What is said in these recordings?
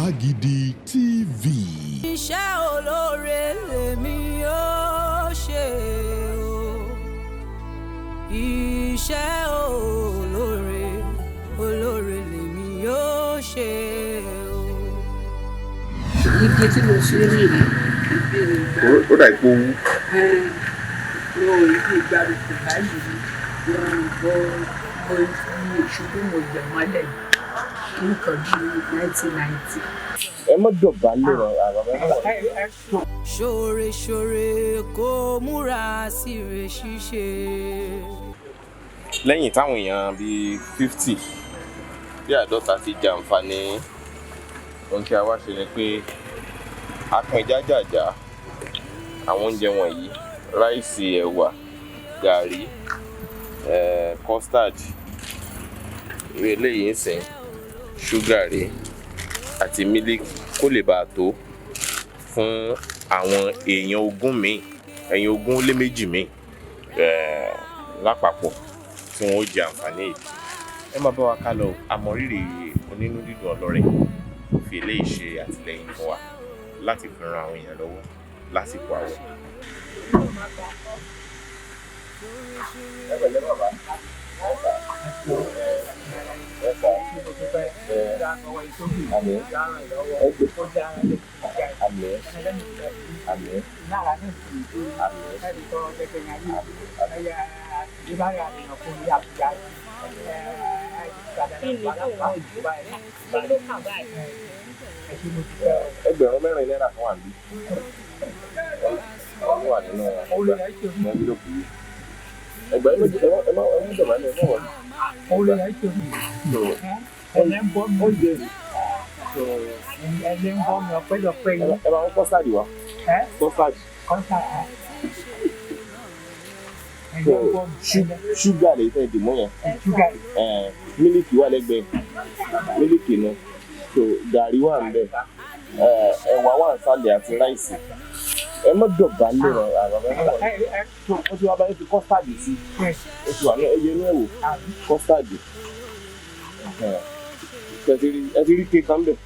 Yorùbá Gidi TV. Iṣẹ́ olóore lèmi yóò ṣe o, iṣẹ́ olóore olóore lèmi yóò ṣe o. Igi tí mo ṣe rí rè ibi ìgbà. Ó dà ipò wú. Wọn ò ibi ìgbàlùkù báyìí, wọn bọ mo ṣubú, mo jẹ mọ́lẹ̀ nǹkan bíi 1990. Ẹ má dọ̀bálẹ̀ rọ̀ bàbá, ẹ má wọlé. Ṣoore ṣoore kó múra síre ṣíṣe. Lẹ́yìn táwọn èèyàn bíi 50, bíi 50 ti jàǹfààní, ohun tí a wá ṣe ni pé a pín jájàjá àwọn oúnjẹ wọ̀nyí: ráìsì, ẹ̀wà, gàrí, custard, irú eléyìí ń sìn, ṣúgà rèé àti mílíkì, kó lè bàa tó fún àwọn èèyàn 20 míì, èèyàn 22 míì lápapọ̀ tí wọ́n ó jẹ àǹfààní yìí. Ẹ máa bá wa ká lọ. Àmọ̀rírì onínú dídùn ọlọ́rẹ̀ tó fi eléyìí ṣe àtìlẹ́yìn fún wa láti fi ran àwọn èèyàn lọ́wọ́ lásìkò àwẹ̀. Ẹ pẹ̀lẹ́ bàbá. Ẹ sà. Àmín. Ẹ gbé. Àmín. Àmín. Àmín. Àmín. 4,000 náírà kan wà níbí. Wọ́n wà nínú ẹnvílópù yìí. 2,000. Ẹ má dọ̀bálẹ̀, ẹ má wọlé. Oúnjẹ. Ẹ máa ń custard wá. Custard. Ṣúgà lè tẹ̀ dì mú yẹn. Mílíkì wà lẹ́gbẹ̀ẹ́. Mílíkì nu. So gàrí wà ń bẹ̀. Ẹ̀wà wà ń sálẹ̀ àti ráìsì. Ẹ má dọ̀bálẹ̀ rọ̀ bàbá, ẹ má wọlé. Ó ti wá báyìí, fi custard sí. Ó ti wà ní ẹyẹ inú ẹ̀wò. Custard. Ẹ ti rí cake kan bẹ̀.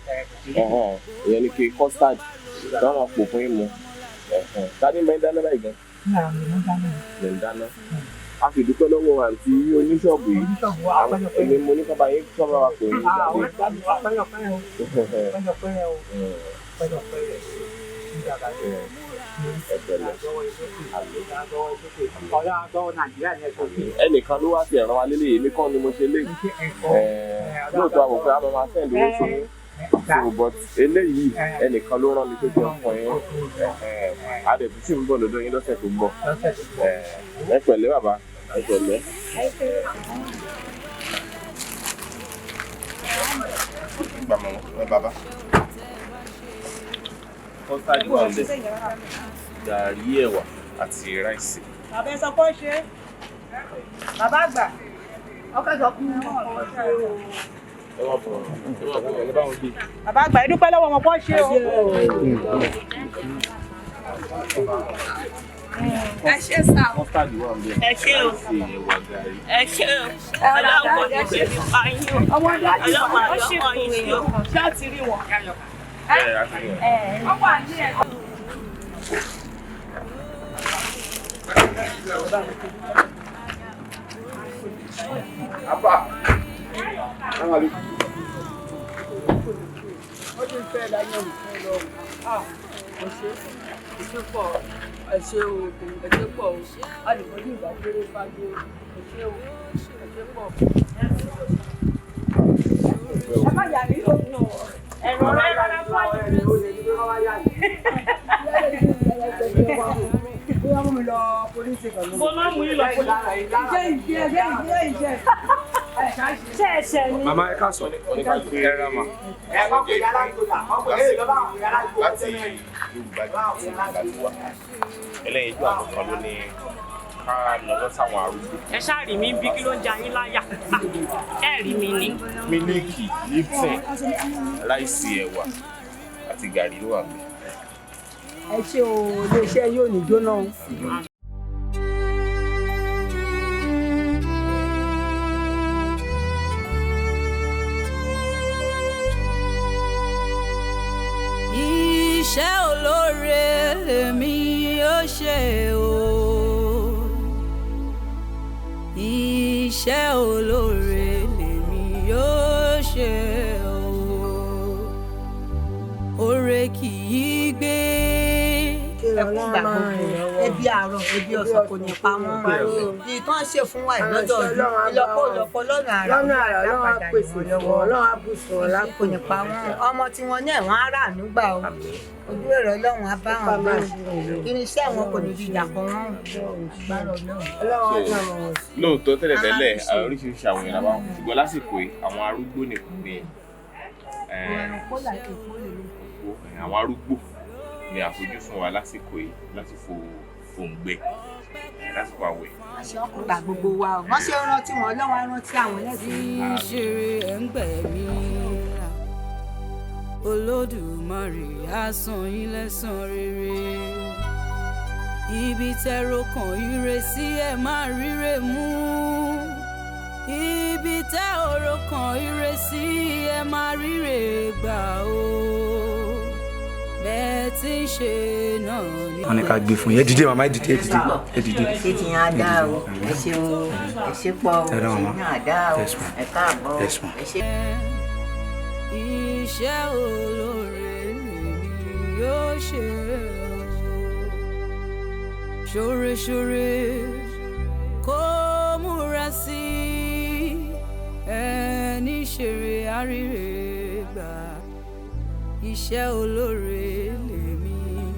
Ìyẹn ni cake custard. Táwọn àpò fún yín mu. Ta ni bẹ́ẹ̀ dáná báyìí gan? Lè ń dáná. A sì dúpẹ́ lọ́wọ́ àǹtí oníṣọ́ọ̀bù yìí. Èmi mo ní kábàá yín kọ́ bá wa pè ní jáde. Ẹ pẹ̀lẹ́. Ẹnìkan ló wá sí ẹ̀ràn wa lélẹ̀, èmi kọ́ ni mo ṣe lé. Lóòótọ́ àwọn òfin àmọ́ máa send owó sí yín. So but eléyìí, ẹnìkan ló rán mi pé kí n fún yín. A dẹ̀ tún sì ń bọ̀ lọ́dọ̀ yín lọ́sẹ̀ tó ń bọ̀. Ẹ pẹ̀lẹ́ bàbá, ẹ pẹ̀lẹ́. Gbà mọ̀ ẹ bàbá. Custard wà ń bẹ̀. Gàrí, ẹ̀wà àti ráìsì. Bàbá, ẹ sọ pé ó ṣe é. Bàbá àgbà ọkọ sọ fún wọn ṣe o. Ẹ wá bọ̀, ẹ wá bọ̀, ẹ bá wọn gbé. Bàbá àgbà, ẹ dúpẹ́ lọ́wọ́ wọn pọ́ ṣe o. Ẹ ṣé sá o. Custard wà ń bẹ̀. Ẹ ṣé o. Ráìsì, ẹ̀wà, gàrí. Ẹ ṣé o. Ọlọ́run kò ní ṣe fi pa yín o. Ọlọ́run àlọ́kọ̀ yín sí o. Ṣé àti rí wọn? Ẹ àti rí wọn. Wọ́n wà ní ẹ̀. Abba. Àwọn Ó ti fẹ́ dáná fún lọ. Ẹ ṣe, ẹ ṣe pọ̀, ẹ ṣe o, ẹ ṣe pọ̀ o, a lè mọ́jú ìgbà kéré fájú o, ẹ ṣe o, ẹ ṣe pọ̀. Ẹ má yà mí o. Ẹ̀rọ rẹ̀ rárá fún àjò. Bóyá mú mi lọ polisi kan. Mo máa mú yín lọ polisi. Ìjẹ́ ìjẹ́ ìjẹ́ ìjẹ́ ìjẹ́. Ṣé ẹ ṣẹ̀ ni? Màmá, ẹ káàsán, ẹ ra mà. Láti Yorùbá Gidi láti wá. Ẹlẹ́yinjú àánú kan ló ní ká lọ́wọ́ sáwọn arúgbó. Ẹ ṣáà rí mi bí, kí ló ń ja yín láyà? Ẹ rí mi ni. Mílíkì, Lipton, ráìsì, ẹ̀wà àti gàrí ló wà níbẹ̀. Ẹ ṣé o, iléeṣẹ́ yóò ní jóná o. Iṣẹ́ olóore lèmi ó ṣe o. Iṣẹ́ olóore lèmi ó ṣe o. Oore kì í gbé. Ẹkún gbà gbogbo ẹbí àárọ̀, ẹbí ọ̀sán kò ní pa wọ́n. Ìtàn ṣe fún wa lọ́dọ̀ ọdún ìlọ́pọ̀ ìlọ́pọ̀ lọ́nà àrà. Lọ́nà àrà, Ọlọ́run á pèsè fún wọn, Ọlọ́run á bù fún wọn lápò. Kò ní pa wọ́n. Ọmọ tí wọn ní ẹ̀wọ̀n aráàánú gbà o. Ojú èrò Ọlọ́run á bá wọn gbé. Irinṣẹ́ wọn kò ní dìjà kan wọn. Ọlọ́run á gbà wọn. Lóòótọ́ tẹ́lẹ̀tẹ́lẹ̀ oríṣiríṣi àwọn èèyàn làwọn, ṣùgbọ́n lásìkò yìí àwọn arúgbó nìkan ni àwọn arúgbó ni àfojúsùn wa lásìkò yìí láti fò òǹgbẹ lásìkò àwẹ̀. Wọ́n ṣe ọkùnrin gbà gbogbo wa o. Wọ́n ṣe rántí wọn, Ọlọ́run á rántí àwọn lẹ́sìn. Ṣeré ẹ̀ ń gbẹ̀mí là, Olódùmarè á san yín lẹ́san rere. Ibi tẹ́rọ kan ire sí ẹ máa ríre mú. Ibi tẹ́ ọ̀rọ̀ kan ire sí ẹ máa ríre gbà o. Bẹ́ẹ̀ tí ń ṣe náà ni. Wọ́n ní ká gbé fún yín. Ẹ dìde màmá, ẹ dìde, ẹ dìde, ẹ dìde. Ṣé ti yàn á dá o? Ẹ ṣe o, ẹ ṣe pọ̀ o, Ẹ ṣe ràn wọ́n. yàn á dá o, Yes, ma'am. ẹ káàbọ̀ o, Yes, ma'am. ẹ ṣe. Iṣẹ́ olóore lèmi yóò ṣe o. Ṣoore ṣoore kó múra sí ẹni ṣeré àríre gbà. Iṣẹ́ olóore lèmi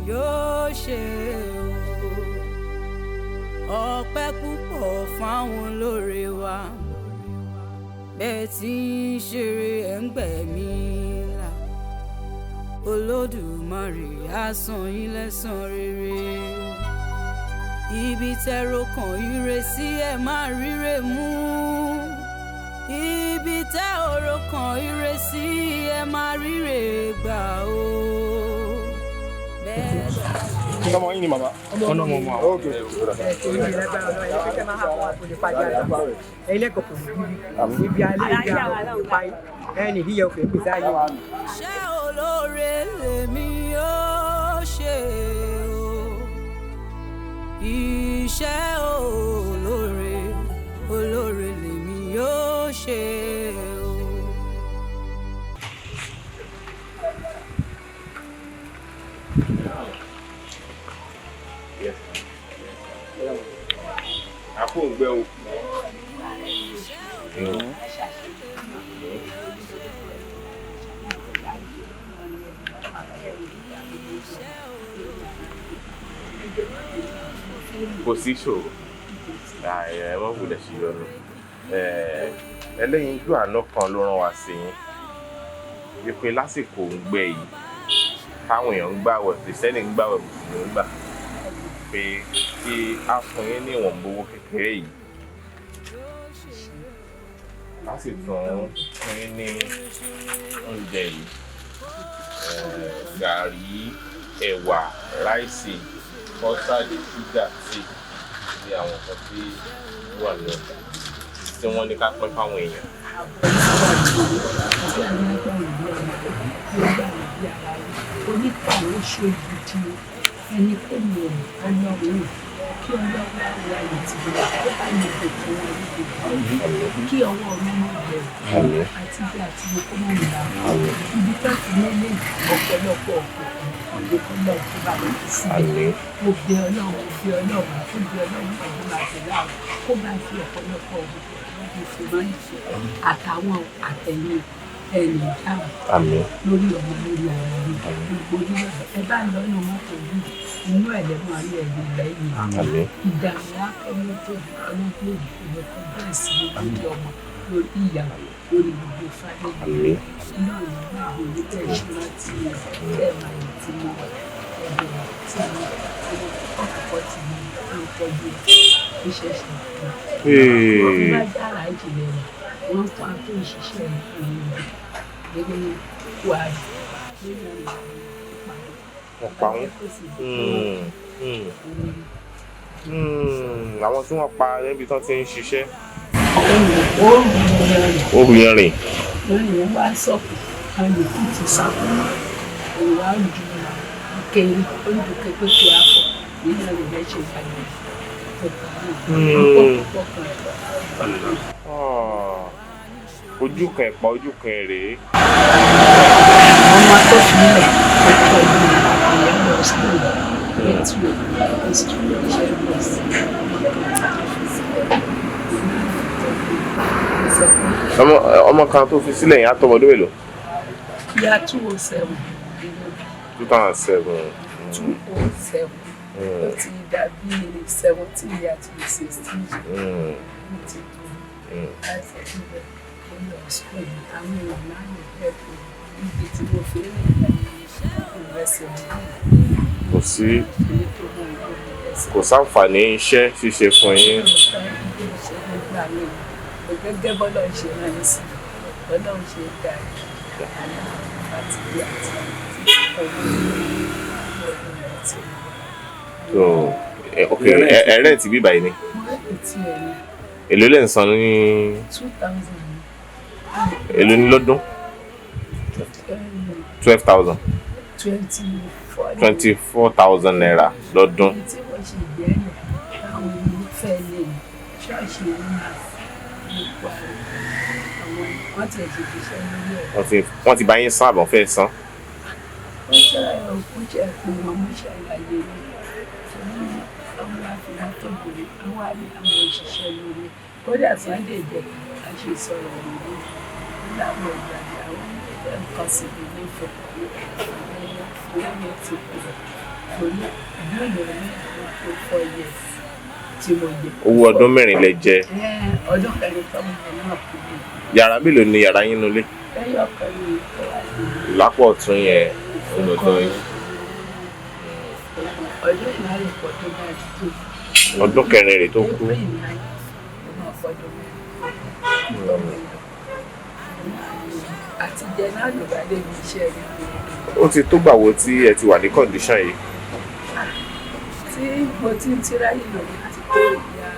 yóò ṣe o. Ọpẹ́ púpọ̀ fáwọn olóore wa. Bẹ́ẹ̀ tí ń ṣeré ẹ̀ ń gbẹ̀mí là. Olódùmarè á san yín lẹ́san rere. Ibi tẹ́rọ kan ire sí ẹ máa ríre mú. Ibi tẹ́ ọ̀rọ̀ kan ire sí ẹ máa ríre gbà o. Bẹ́ẹ̀ Ọmọ yín ni màmá. Ọ̀nà ọmọ ọmọ àwọn. Iṣẹ́ olóore lèmi ó ṣe o. Iṣẹ́ olóore olóore lèmi ó ṣe o. Àpò òǹgbẹ o. Kò sí ìṣòro, ẹ má wulẹ̀ sí yọnu. Ẹlẹ́yinjú àánú kan ló rán wa sí yín wípé lásìkò òǹgbẹ yìí táwọn èèyàn ń gbàwẹ̀, kìrìsìtẹ́nì ń gbàwẹ̀, mùsùlùmí ń gbà, pé kí á fún yín ní ìwọ̀nba owó kékeré yìí, á sì tún fún yín ní oúnjẹ yìí, gàrí, ẹ̀wà, ráìsì, kọ́sàdì, ṣúgà, tíì ní àwọn nǹkan tí ó wà ní ọjà tí wọ́n ní ká pín fáwọn èèyàn. Oníkàwé ṣe gidi ẹni kò mọ Ọlọ́run, kí Ọlọ́run àwọn àyè tí wọ́n kó bá lè bòkun wọn ní gbogbo, kí ọwọ́ mi mọ̀ bẹ̀rẹ̀ àti bí àti mo kó mọ̀ nígbà ibi tó ti lélẹ̀ ọ̀pọ̀lọpọ̀ ọ̀pọ̀ ìgbókò náà tó bá lè fi síbẹ̀. Mo bẹ̀ Ọlọ́run, mo bẹ̀ Ọlọ́run, mo bẹ̀ Ọlọ́run pẹ̀lú àtẹ̀lá kó bá fi ọ̀pọ̀lọpọ̀ ọ̀pọ̀ fi máa ń ṣe àtàwọn àtẹ̀yìn ẹnì dáhùn lórí ọmọ, lórí ara rẹ gbogbo nínú ẹ bá lọ nínú mọ́tò yìí, inú ẹ lẹ́mọ̀ ayé ẹ̀yìn lẹ́yìn ìdààmú akẹ́mi tó ọlọ́gbọ́n ìfowópamọ́ bẹ́ẹ̀ sí lórí ọmọ, lórí ìyàwó, lórí gbogbo fámìlì inú ìlú gbogbo ní bẹ́ẹ̀ ṣe rántí ẹ̀ máa yìí tí mo wà ẹgbẹ́ tí mo ọkọ̀ tí mo ń tọ́jú iṣẹ́ ṣe fún bá dára ìjìnlẹ̀ rẹ̀ wọ́n fún akó ìṣiṣẹ́ ìlú gẹ́gẹ́ wà nínú Wọ́n pa wọ́n. Àwọn tí wọ́n pa níbi tí wọ́n ti ń ṣiṣẹ́. Ó yẹn rìn. Lórí ìwọ́n wá sọ̀kù, àwọn yòókù ti sá fún òun wá ju Ike olùdókè pé kí a fọ nínú rẹ̀ ṣe gbàgbé. Ojú kan ẹ̀pà, ojú kan èrè. Ọmọ tó fi ilẹ̀ tó tọ́jú ìyá lọ school létí o iṣẹ́ nọ́ọ̀sì ọmọ kan tó fi sílẹ̀. Ọmọ kan tó fi sílẹ̀ yẹn á tọmọ ọdún mélòó? Ìyá 207. 2007. 207. Ó ti dàbí 17 year to 16. Ó ti tó láti ibẹ̀ ó lọ school. Àwọn èèyàn náà lè help ibi tí mo fi ń rìn ìrẹsì mi. Kò sí Èyí tó mú ìrẹsì. Kò sáǹfààní iṣẹ́ ṣíṣe fún yín. Gẹ́gẹ́ bọ́lá ń ṣe rán yín sí, bọ́lá ń ṣe dá àti bí àti ọdún rẹ̀ tí So ok, ẹ rent bí báyìí ni? Mo rẹ̀ tí ẹ ní. Èló lẹ̀ ń san ní? 2000. Èló ní lọ́dún? 12,000. 24. 24,000 naira lọ́dún. Ibi tí wọ́n ṣe gbẹ́lẹ̀ táwọn olùfẹ́ lè ṣọ́ọ̀ṣì ní nípa àwọn wọ́n ti ẹ̀ṣẹ̀ ṣiṣẹ́ lórí ẹ̀. Wọ́n ti bá yín san àbọ̀ fẹ́ san? Wọ́n ṣe òkú jẹ́ pé wọ́n mú ṣàlàyé ní àwọn àfihàn tó gbòòrò àwọn àmì àwọn òṣìṣẹ́ lórí kódà Sunday jẹ́ a ṣe sọ̀rọ̀ lórí láwọn ìgbà ní àwọn ẹgbẹ́ nǹkan sì ní nífẹ̀ẹ́ owó yẹn ti pọ̀ torí ìlú ní àwọn tó 4 years tí mo jẹ. Owó ọdún 4 lẹ jẹ? Ọdún kẹrin tọmọ yẹn náà kú mi. Yàrá mélòó ni yàrá yín nulẹ̀? Lẹ́yìn ọkàn mi tó wà ní. Lápò ọ̀tún yẹn ọ̀dọ̀ yín. Ọdún ìnáyè pọ̀ tó bá tó. Ọdún kẹrin rẹ̀ tó kú. April 9 ó máa pọ̀dún 4. Àti jẹ náà ló bá débi iṣẹ́ rí. Ó ti tó gbà wo tí ẹ ti wà ní condition yìí? Tí mo ti ń tíráyè lórí ti tó ìyá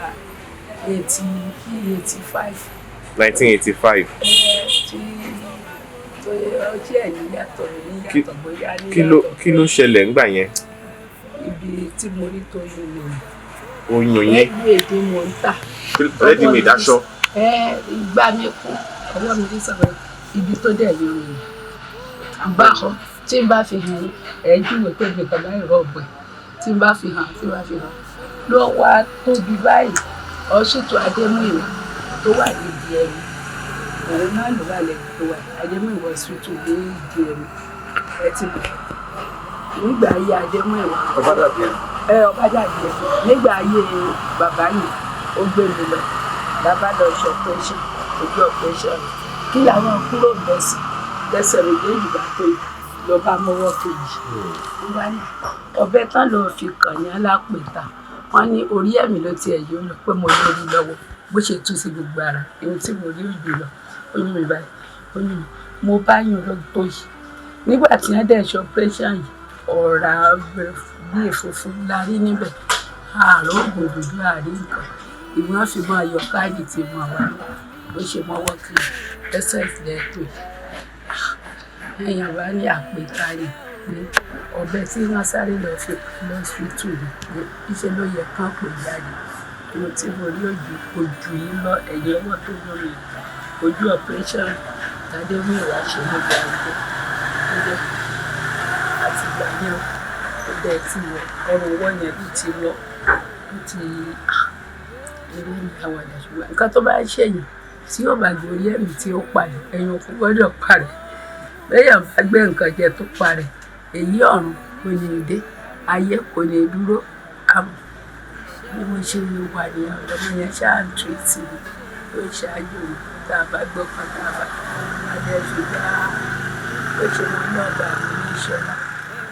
85. 1985. Tí tó ọjọ́ ẹ̀ níyàtọ̀ níyàtọ̀ bóyá níyàtọ̀. Kí ló ṣẹlẹ̀ ńgbà yẹn? Ibi tí mo rí tó yún mi. Oyún yín? Ẹgbẹ́ èdè mo ń tà. Ready made aṣọ. Ìgbà mi kú ọwọ́ mi ní sọ̀rọ̀ ibi tó dẹ̀ yún mi. Bá tí n bá fi hàn ẹ̀ júwe pé mi kàn báyìí rọ̀bù ẹ̀ tí n bá fi hàn tí n bá fi hàn ló wá tóbi báyìí. Ọ̀ṣùtù Adémúyìwá tó wà nídìí ẹ̀mí òun náà ló wà lẹ́yìn tó wà Adémúyìwá ọ̀ṣùtù ní ìdí ẹ̀mí ẹ ti mọ̀ nígbà ayé Adémúyìwá. Ẹ ọba dàbí ẹ nígbà ayé bàbá yìí ó gbé mi lọ bàbá lọ ṣe operation ojú operation kí làwọn kúrò bẹ́sì lẹ́sẹ̀ méjèèjì bá tó lọ bá mọ́wọ́ kejì ọbẹ̀ tán ló fi kàn ní alápèta. Wọ́n ní orí ẹ̀mí ló tiẹ̀ yìí ó lọ pé mo lórí lọ́wọ́ bó ṣe tú sí gbogbo ara ohun tí mo rí òjò lọ oyún mi báyìí oyún mi mo bá yún lọ tó yìí nígbà tí wọ́n dẹ̀ ṣe operation yìí ọ̀rá bí èfúfú la rí níbẹ̀ àárọ̀ oògùn dúdú àárí nǹkan ìwọ́n fi máa yọ káàdì tí mo wà bó ṣe mọ́wọ́ kiri ẹsẹ̀ ìlẹ̀ tó yìí èèyàn bá ní àpèta ni pé ọbẹ̀ tí wọ́n sáré lọ fi lọ sùtù ni pé iṣẹ́ ló yẹ kán pè jáde ohun tí mo rí ojú ojú yìí lọ ẹ̀yìn ọwọ́ tó lórí ojú operation tàdé mú ìwà ṣe níbi àgbo tó jẹ́ àti ìgbà yẹn ó dẹ̀ ti wọ ọrùn ọwọ́ yẹn ló ti lọ ó ti eré ní àwàdà. Ṣùgbọ́n nǹkan tó bá ṣèyàn tí yóò bá gorí ẹ̀mí tí ó parẹ́ ẹ̀yìn òkú gbọ́dọ̀ parẹ́ bẹ́yàn bá gbé nǹkan jẹ tó parẹ́ èyí ọ̀run kò ní dé ayé kò ní dúró. Àmọ́ bí mo ṣe wà ní ọ̀dọ́ mi yẹn ṣáà ń tìrìtì mi ló ṣáájú mi tá a bá gbọ́ kan tá a bá adé fi bá ó ṣe wọn náà bá mi ní ìṣọlá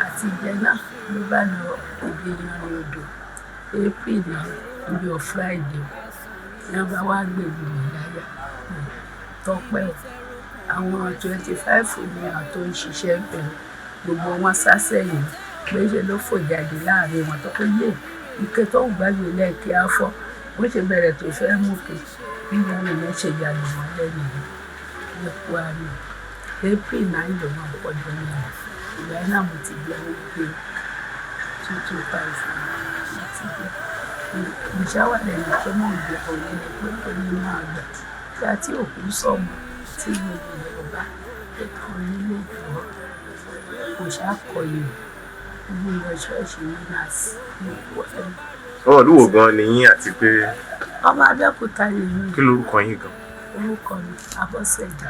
àti ìjẹ náà ló bá lọ ibi yanrìn odò April náà ibi ọ̀ Friday ní wọ́n bá wá gbèlú mi láyà tọpẹ́ o. Àwọn 25 ní àwọn tó ń ṣiṣẹ́ bẹ̀rẹ̀ gbogbo wọn sá sẹ́yìn pé ṣe ló fò jáde láàrin wọn tó pé yé ike tó ń gbàgbé lẹ́ẹ̀kí á fọ́ bó ṣe bẹ̀rẹ̀ tó fẹ́ mú ke bí wọn lè ṣe yàlù wọn lẹ́nu lẹ́kọ́ àná April 9 ló máa pọ̀ jù ní ìgbà náà mo ti gbé owó pé 2000 láti bẹ̀. Mo ṣáwà lẹ́nu iṣẹ́ mò ń gba òní ni pé kò ní máa gbà. Tí a tí òkú sọ̀mọ́ tí gbogbo rẹ̀ ọba ètò onílé ìgbọ́ kò ṣàkọyè gbogbo lọ ṣọ́ọ̀ṣì ní nàásì ní ìwọ̀n. Ọmọ ìlú wo gan ni yín àti pé Ọmọ Abẹ́òkúta ni mí. kí lorúkọ yín gan? Orúkọ mi Abọ́sẹ̀dé.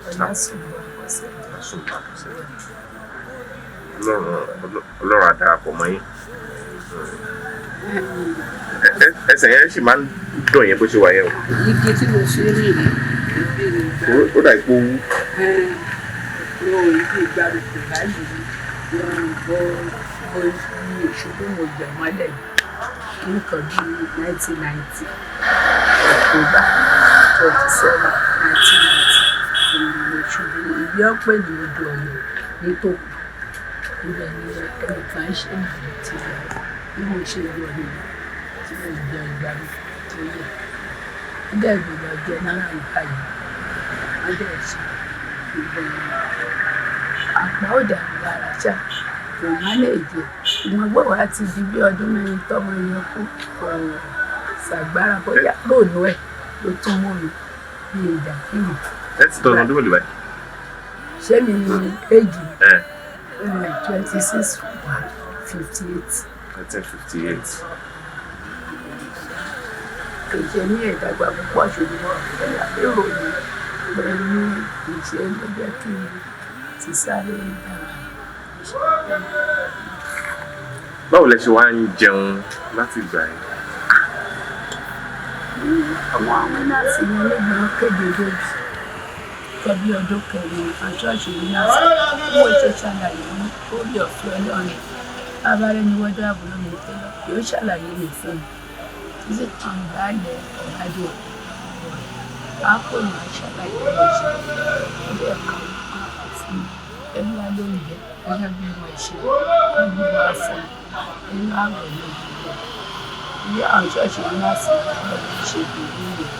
Ọlásùnbọ̀ Abọ́sẹ̀dé. Ọlásùnbọ̀ Abọ́sẹ̀dé. Ọlọ́run á darapọ̀ mọ́ yín. Ẹsẹ̀ yẹn sì máa ń dùn yẹn bó ṣe wà yẹn o. Igi tí mo ṣe rí rè ibi ni ìgbà. Ó dà ipò wú. Mo ibi ìgbàlùkù báyìí ni mo mo ní ìṣubú mo gbà mọ́lẹ̀ nǹkan bíi 1990 October 27 1990 ni mo ṣubú. Ibi ọ̀pẹ ní odò ọ̀nà ní tòkù. Ibẹ̀ ni ẹnìkan ṣe ìlú ti lọ. Bí mo ṣe yọ nìyẹn tí mo gbẹ ìgbàlùkù tó yẹ. Wọ́n dẹ̀ gbé lọ general báyìí. Wọ́n dẹ̀ ṣe ìbọn àpá ò dàrú lára ṣá. Kò má lè jẹ. Ìwọ̀n gbọ́ wá ti di bí ọdún mẹ́rin tọ́mọ yẹn kú. Kò ṣàgbára bóyá lóònú ẹ̀ ló tún mú mi bí ìdàkìrì. Ẹ ti tọ́ ọdún mélòó báyìí? Ṣé mi ní éèjì 26 wá 58. 1958. Kì í ṣe ní ìdàgbà púpọ̀ ṣùgbọ́n ẹ̀yà ìròyìn pẹ̀lú ìṣe ló jẹ́ kí n ti sáré dàgbà. Báwo lẹ ṣe wá ń jẹun láti ìgbà yẹn? Àwọn wínàsì ni onígbọ̀n kéde lóbi. Nǹkan bí ọdún kẹrin àwọn ṣọ́ọ̀ṣì wínàsì. Bí mo ṣe ṣàlàyé ní orí ọ̀fẹ́ Ọlọ́run. Bàbá rẹ̀ ni wọ́n dá àbúrò mi tẹ́lọ̀. Yóò ṣàlàyé mi fún mi. Títí kan baálẹ̀ ọ̀làdé ọ̀rẹ́. Á pè wọ́n ṣàlàyé bó ṣe. Ó dẹ̀ kan fún mi. Ẹnu wa ló ń jẹ gẹ́gẹ́ bí wọ́n ṣe. Wọ́n gbé wá fún mi. Inú àwẹ̀ ló ń jẹ. Ilé àwọn ṣọ́ọ̀ṣì wínàsì ni wọ́n lọ ṣe gbogbo rẹ̀.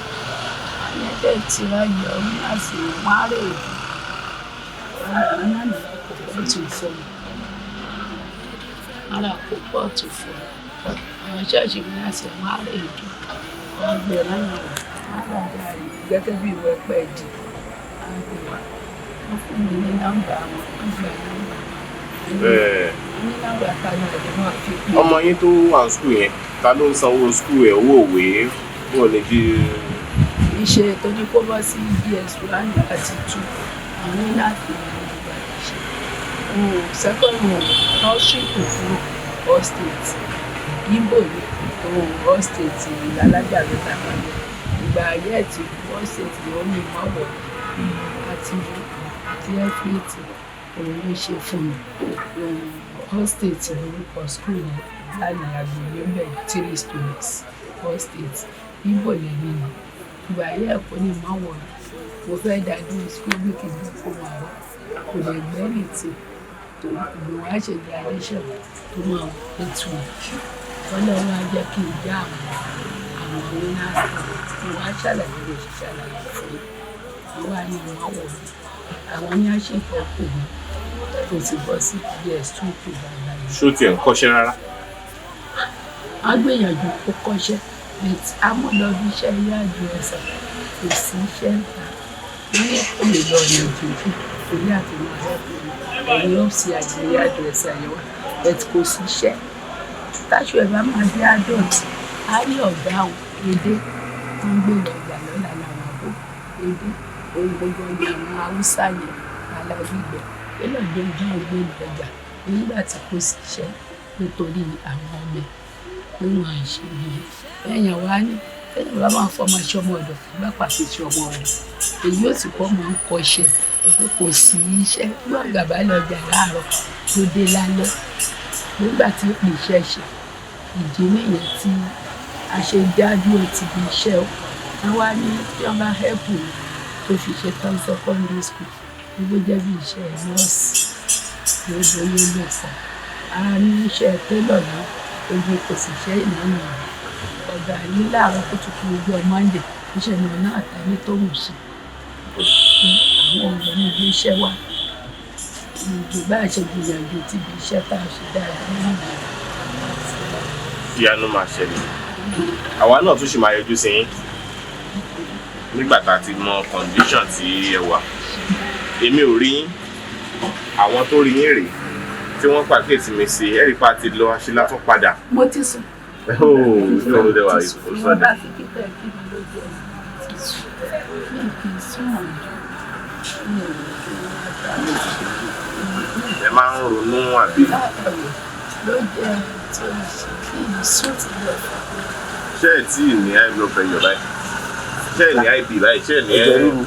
Àwọn ẹgbẹ́ tí wọ́n yọ wínàsì wọ́n á rè é. Àwọn náà ní kò pọ̀tù fún mi. Wọ́n rà kó pọ̀tù fún mi. Àwọn ṣọ́ọ̀ṣì wínàsì wọ́n á rè é. Wọ́n gbé lánàá wọ́n rà gàrí gẹ́gẹ́ bí ìwé pẹ́ di. Wọ́n gbé wá. Wọ́n fún mi ní nọ́mbà wọn. Wọ́n gba nọ́mbà wọn. Wọ́n ní nọ́mbà táwọn ọ̀dọ́ náà fi pè é. Ọmọ yín tó wà ní skul yẹn, ta ló ń sanwó skul ẹ̀, owó òwe, bó ní bí. Ìṣe tó ní kó bọ́ sí BS 1 àti 2, àwọn ní láti ní ìgbà ìṣe. Second nursery tó kúrò all state. Ibo ni all state alágbàdo tàbí ìgbà ayé ẹ̀ ti kú all state ni ó ní ìmọ̀wọ̀ àti àti FAT òun ló ṣe fún mi. All state lórúkọ school yẹn láàrin agboolé ń bẹ̀ 3 stories all state. Ibo lẹ́ni ni. Ìgbà ayé ẹ̀kọ́ ní ìmọ̀wọ̀ mo fẹ́ dá dúró school bí kì í kó máa wá. Kò lè gbẹ́ ní ti tó ìlú wa ṣe graduation tó máa wọ ètò Ọlọ́run á jẹ́ kí n já àwọn wínàsì mo wá ṣàlàyé lè ṣe ṣàlàyé fún mi. Mo wá ní ìmọ̀wọ̀ mi. Àwọn ní àṣepọ̀ kò mí tó ti bọ́ sí BS 2 tó bàbá yìí. Ṣó tiẹ̀ ń kọ́ṣẹ́ rárá? Wọ́n gbìyànjú kó kọ́ṣẹ́ but a mọ̀ lọ bí iṣẹ́ ilé àjọ ẹ̀sà kò sí iṣẹ́ ń ta. Wọ́n ní kò lè lọ ọ̀nà jíjìn torí àti máa rẹ́pọ̀ ẹ̀yìn ó sì àjẹyẹ àjọ ẹ̀sà yẹn wá but kò sí iṣẹ́. Táṣù ẹ̀ bá máa dé adult, á ní ọ̀gá òun edé tó ń gbé lọ ọjà lọ́la làwọn àbó edé ohun gbogbo ọjà àwọn Haúsá yẹn alágbègbè pé lọ́jọ́ ojú gbé lọ ọjà nígbà tí kò sí iṣẹ́ nítorí àwọn ọmọ ẹ̀ pé wọ́n à ń ṣe nìyẹn. Ẹ̀yàn wá ní ẹ̀yàn bá máa fọmọ ṣe ọmọ ọ̀dọ̀ fún bá pàṣẹ ṣe ọmọ ọ̀dọ̀. Èyí ò sì kọ́ máa ń kọ́ṣẹ́ pé kò sí iṣẹ́ bí ọ̀gá bá lọ ọjà láàárọ̀ tó dé lálẹ́ nígbà tí ó pè iṣẹ́ ṣe. Ìdí nìyẹn tí a ṣe dájú ti di iṣẹ́ o. Wọ́n wá ní tí wọ́n bá help mi tó fi ṣe tán secondary school gbogbo jẹ́ bí iṣẹ́ nọ́ọ̀sì ló bóyá ló kọ́. A ní iṣẹ́ tailor náà ojú kò sì ṣe ìnáwó rẹ̀. Ọ̀gá ní láàárọ̀ kùtùkùtù ọjọ́ Monday iṣẹ́ náà náà tẹ̀lé tó wù sí. Àwọn ọ̀rọ̀ ní ibi iṣẹ́ wa. Ìjù bá ṣe gbìyànjú tí ibi iṣẹ́ tá a ṣe dáadáa nínú Ìyanu máa ṣẹlẹ̀. Àwa náà tún ṣì máa yọjú sí yín nígbà tá a ti mọ condition tí ẹ wà. Èmi ò rí yín, àwọn tó rí yín rèé tí wọ́n pàkíyèsí mi sí ẹ̀rí pa ti lọ aṣílá tún padà. Mo ti sùn. Ó ní òun dẹ̀ wà Ti sùn. ipò Ìwọ̀n sọ́dẹ̀. bá fi kíkẹ́ kí mi lójú ẹ̀ ti sùn. Mi kì í sùn ọ̀jọ́. Mi ò lè fi wọn àtàlẹ́. Ẹ máa ń ronú àbí? Ló jẹ́ tó ń ṣe kí n sùn ti lọ. Ṣé ẹ tí ì ní high blood pressure báyìí? Ṣé ẹ ní IB báyìí? Ṣé ẹ ní Ẹ̀jẹ̀ ríru.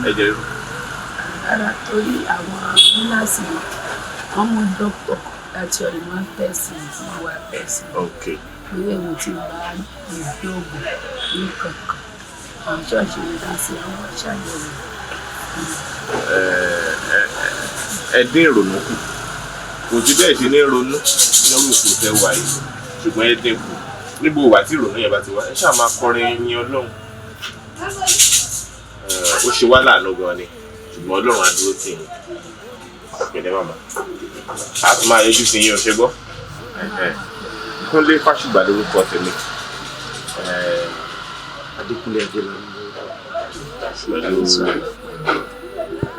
Ẹ̀jẹ̀ ríru. Rárá, torí àwọn nọ́ọ̀sì wọ́n mú dókítà láti ọ̀rẹ́ wọn tẹ̀sí wọn wá tẹ̀sí. Torí èmi ti bá ìgbé ògùn ní kankan. Àwọn ṣọ́ọ̀ṣì mi dá sí àwọn ṣàyẹ̀wò. Ẹ dín ìrònú kù. Kò sí bẹ́ẹ̀ ṣe ní ronú lórí òkú tẹ́ wà yìí, ṣùgbọ́n ẹ dín kù. Ní gbogbo ìgbà tí ìrònú yẹn bá ti wá, ẹ ṣáà máa kọrin yin Ọlọ́run. Ó ṣe wá láàánú gan ni, ṣùgbọ́n Ọlọ́run á dúró tì yín. Pẹ̀lẹ́ màmá, a tún máa yọjú sí yín o, ṣe gbọ́. Kúnlé Fásùgbà lórúkọ tèmi. Adékúnlé Adélábù. Pẹ̀lú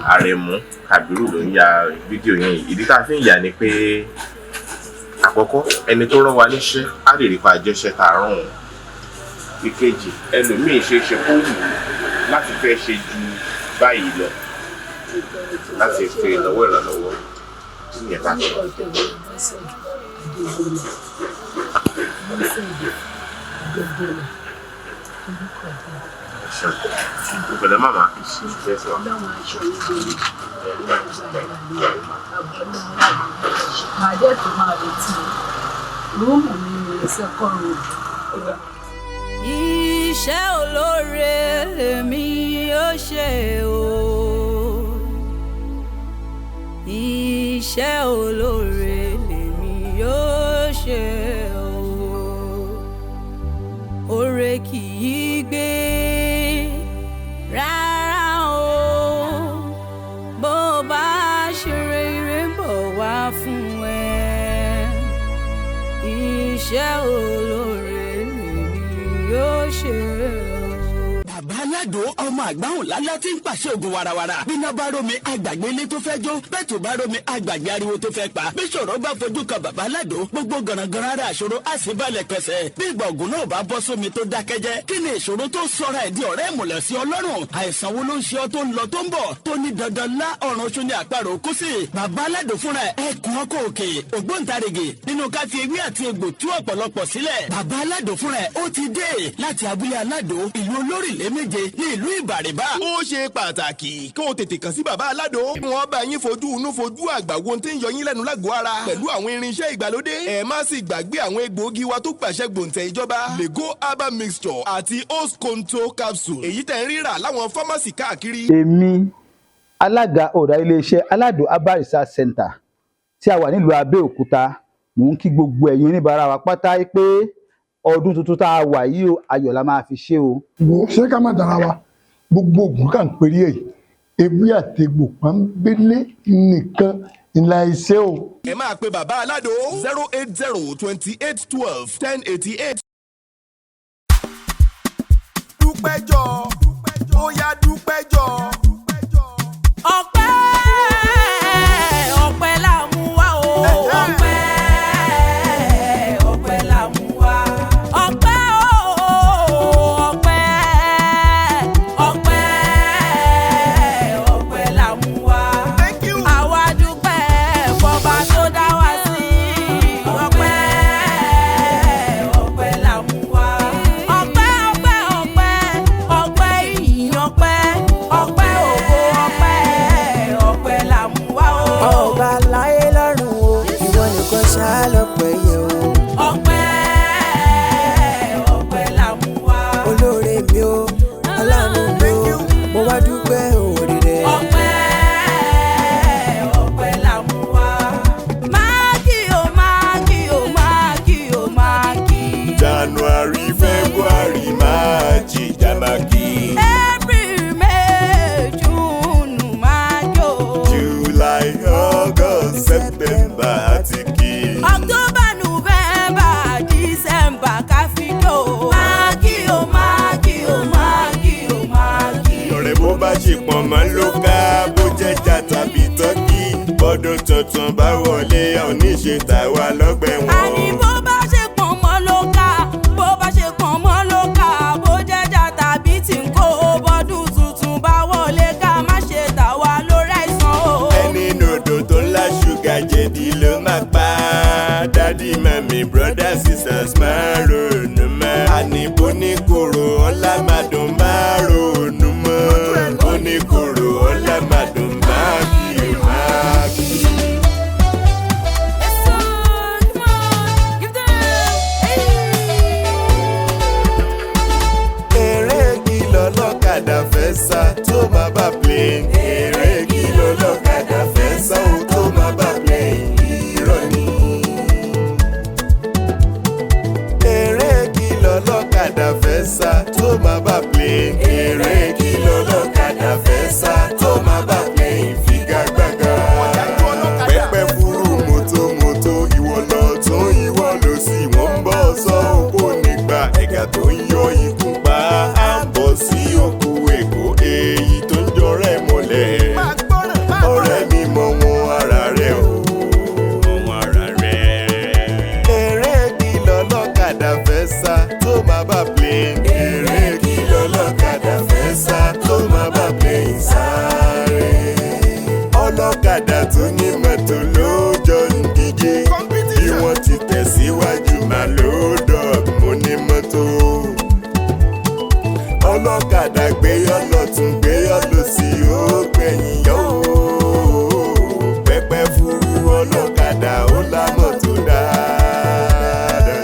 Àrẹ̀mú Kàbírù ló ń ya fídíò yẹn yìí. Ìdí tá a fi ń yà ni pé àkọ́kọ́, ẹni tó rán wa níṣẹ́ á lè rí pa àjọṣe tá a rán òun. Ìkejì, ẹlòmíín ṣe é ṣe kó wù ú láti fẹ́ ṣe ju báyìí lọ láti fi ìnáwó ìrànlọ́wọ́ ìyẹn bá sọ. Orúkọ tèmi Bọ́sẹ̀dé Adégbọlá. Bọ́sẹ̀dé Adégbọlá. Orúkọ tèmi. Ìpẹ̀lẹ́ màmá. Yes, ma. Ọlọ́run aṣọ yìí lórí àbọ̀ náà màá dẹ̀ tó máa retí rúùmù mi ní second room. Iṣẹ́ olóore lèmi yóò ṣe o. Iṣẹ́ olóore lèmi yóò ṣe o. Oore kì í gbé rárá o. Bó bá ṣe rere bọ̀ wá fún ẹ. Iṣẹ́ olóore lèmi yóò ṣe o. Bàbá Aládò, ọmọ àgbáhùn lálá tí ń pàṣẹ ògùn warawara. Bíná bá rómi, àgbàgbé ilé tó fẹ́ jó. Bẹ́ẹ̀ bá rómi, àgbàgbé ariwo tó fẹ́ pa. Bí ṣòro bá fojú kan bàbá Aládò, gbogbo gànàgànà ara àṣòro á sì balẹ̀ pẹ̀sẹ̀. Bí ìgbà ògùn náà bá bọ́ sómi tó dákẹ́jẹ́, kí ni ìṣòro tó sọra ẹ̀ di ọ̀rẹ́ ìmùlẹ̀ sí Ọlọ́run? Àìsàn wo ló ń ṣe ọ tó ń lọ tó ń bọ̀ tó ní dandan lá ọ̀run oṣù ní àparò kú sí? Bàbá Aládò fúnra ẹ̀ ẹkùn ọkọ̀ òkè ògbóǹtarìgì nínú ká fi ewé àti egbò tú ọ̀pọ̀lọpọ̀ sílẹ̀. Bàbá Aládò fúnra ẹ̀ ó ti dé láti abúlé Aládò, ìlú olórílẹ̀ méje ní ìlú Ìbàrìbà. Ó ṣe pàtàkì kó o tètè kàn sí bàbá Aládò. Wọ́n bá yín fojú inú fojú àgbà wo ohun tí ń yọ yín lẹ́nu lágọ̀ọ́ ara pẹ̀lú àwọn irinṣẹ́ ìgbàlódé. Ẹ má sì gbàgbé àwọn egbòogi wa tó gbàṣẹ gbòǹtẹ̀ ìjọba, Lego herbal mixture àti Osconto capsule, èyí tẹ̀ ń rírà láwọn fámásì káàkiri. Èmi alága ọ̀dà iléeṣẹ́ Aládò Herbal Research Center tí a wà nílùú Abẹ́òkúta, mò ń kí gbogbo ẹ̀yin oníbàárà wa pátá pé ọdún tuntun tá a wà yìí o, ayọ̀ la máa fi ṣe o. Wo, ṣé ká má dára wa, gbogbo ògùn kà ń perí ẹ̀, ewé àtegbò pọ́nbélé nìkan ńlá iṣẹ́ o. Ẹ máa pe bàbá Aládò 08028121088. Dúpẹ́jọ́, ó yá, dúpẹ́jọ́. Ọpẹ́, ọpẹ́ là mú wá o. Ọpẹ́, ọpẹ́ là mú wá. Ọpẹ́ o, ọpẹ́, ọpẹ́, ọpẹ́ là mú wá. Àwa dúpẹ́ fọba tó dá wa sí. Ọpẹ́, ọpẹ́ là mú wá. Ọpẹ́, ọpẹ́, ọpẹ́, ọpẹ́ ìyìn, ọpẹ́, ọpẹ́ ògo, ọpẹ́. Bọ́dún tuntun bá wọlé, a ò ní ṣe tàwa lọ́gbẹ̀ wọn. Àní bó bá ṣe pọ̀n mọ́ ló kà, bó bá ṣe pọ̀n mọ́ ló kà, bó jẹ́jà tàbí tí ń kó, bọ́dún tuntun bá wọlé ká má ṣe tà wá lórí àìsàn o. Ẹni nòdò tó ńlá ṣúgà jẹ̀dí ló máa pa á. Daddy, mummy, brothers, sisters, máa ronú mọ́. Àní bó ní koro ọlá máa dùn, máa ronú mọ́. Bó ní koro ọlá máa dùn, máa kí o máa kí. Eré kìlọ̀ lọ́kadà fẹ́ sá tó máa bá plane. Eré kìlọ̀ lọ́kadà fẹ́ sá ó tó máa bá plane. Irọ́ ni. Eré kìlọ̀ lọ́kadà fẹ́ sá tó máa bá plane. Eré kìlọ̀ lọ́kadà fẹ́ sá tó máa bá plane. Figagbága. Pẹ́pẹ́ fúru mọ́tòmọ́tò, ìwọ lọ tún ìwọ lọ sí, wọ́n ń bọ̀ sọ òkú nígbà ẹ̀gà tó ń yọ ikú pa á ń bọ̀ sí òkú Èkó èyí tó ń jọrẹ́ mọ́lẹ̀. Ọ̀rẹ́ mi mọ wọn ara rẹ̀ o, mọ wọn ara rẹ̀. Eré kìlọ̀ lọ́kadà fẹ́ sá tó máa bá plane. Eré kìlọ̀ lọ́kadà fẹ́ sá tó máa bá plane sáré. Ọlọ́kadà tó ní mọ́tò ló jọ ń díje. Bí wọ́n ti tẹ̀síwájú máa ló dọ̀ mo ní mọ́tò. Ọlọ́kadà gbé ọlọ́tún gbé ọlọ́sì ó gbẹ̀yìn yó. Pẹ́pẹ́ fúru ọlọ́kadà ó lámọ̀ tó dáadáa.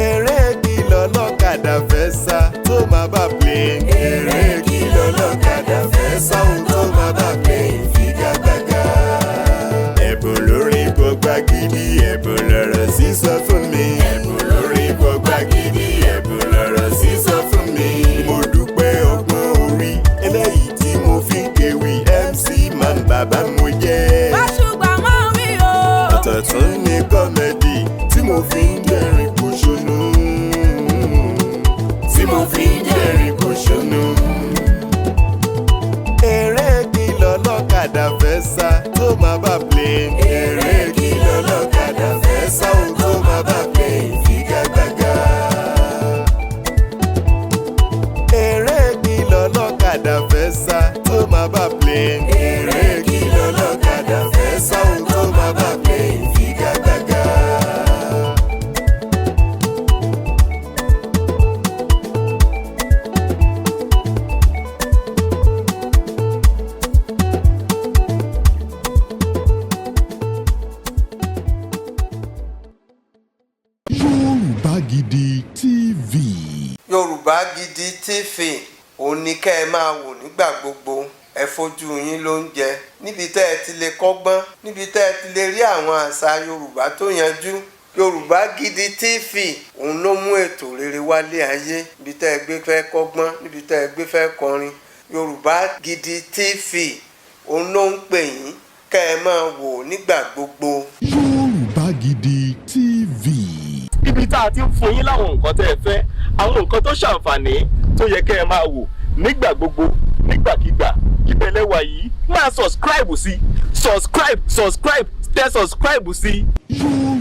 Eré kìlọ̀ lọ́kadà fẹ́ sá tó máa bá plane. Eré kìlọ̀ lọ́kadà fẹ́ sá ó tó máa bá plane figagbága. Ẹ̀bùn lórí gbọgbá gidi, ẹ̀bùn lọ̀rọ̀ sísọ fún mi. Ẹ̀bùn lórí gbọgbá gidi, ẹ̀bùn lọ̀rọ̀ sísọ fún mi. Mo dúpẹ́ ọgbọ́n orí eléyìí tí mo fi ń kéwì, MC Man bàbá mo jẹ́. Báṣubà máa ń wí o. Ọ̀tọ̀ tún ní comedy tí mo fi ń dẹ́rìn pòṣónú. Tí mo fi ń dẹ́rìn pòṣónú. Eré kìlọ̀ lọ́kadà fẹ́ sá tó máa bá plane. Eré kìlọ̀ lọ́kadà fẹ́ sá ó tó máa bá plane figagbága. Eré kìlọ̀ lọ́kadà fẹ́ sá tó máa bá plane. Eré kìlọ̀ lọ́kadà fẹ́ sá ó tó máa bá plane figagbága. Yorùbá Gidi TV. Yorùbá Gidi TV, òun ni kẹ́ ẹ máa wò nígbà gbogbo. Ẹ fojú yín ló ń jẹ níbi tẹ́ ẹ ti lè kọ́gbọ́n, níbi tẹ́ ẹ ti lè rí àwọn àṣà Yorùbá tó yanjú. Yorùbá Gidi TV, òun ló mú ètò rere wálé ayé. Níbi tẹ́ ẹ gbé fẹ́ kọ́gbọ́n, níbi tẹ́ ẹ gbé fẹ́ kọrin, Yorùbá Gidi TV, òun ló ń pè yín kẹ́ ẹ máa wò nígbà gbogbo. Yorùbá Gidi TV. Ibi tá a ti ń fún yín láwọn nǹkan tẹ́ ẹ fẹ́, àwọn nǹkan tó ṣàǹfààní tó yẹ kẹ́ ẹ máa wò nígbà gbogbo, nígbàkigbà, ìbẹ̀lẹ̀ wà yìí. Máa subscribe sí, subscribe, subscribe, tẹ subscribe sí. Yorùbá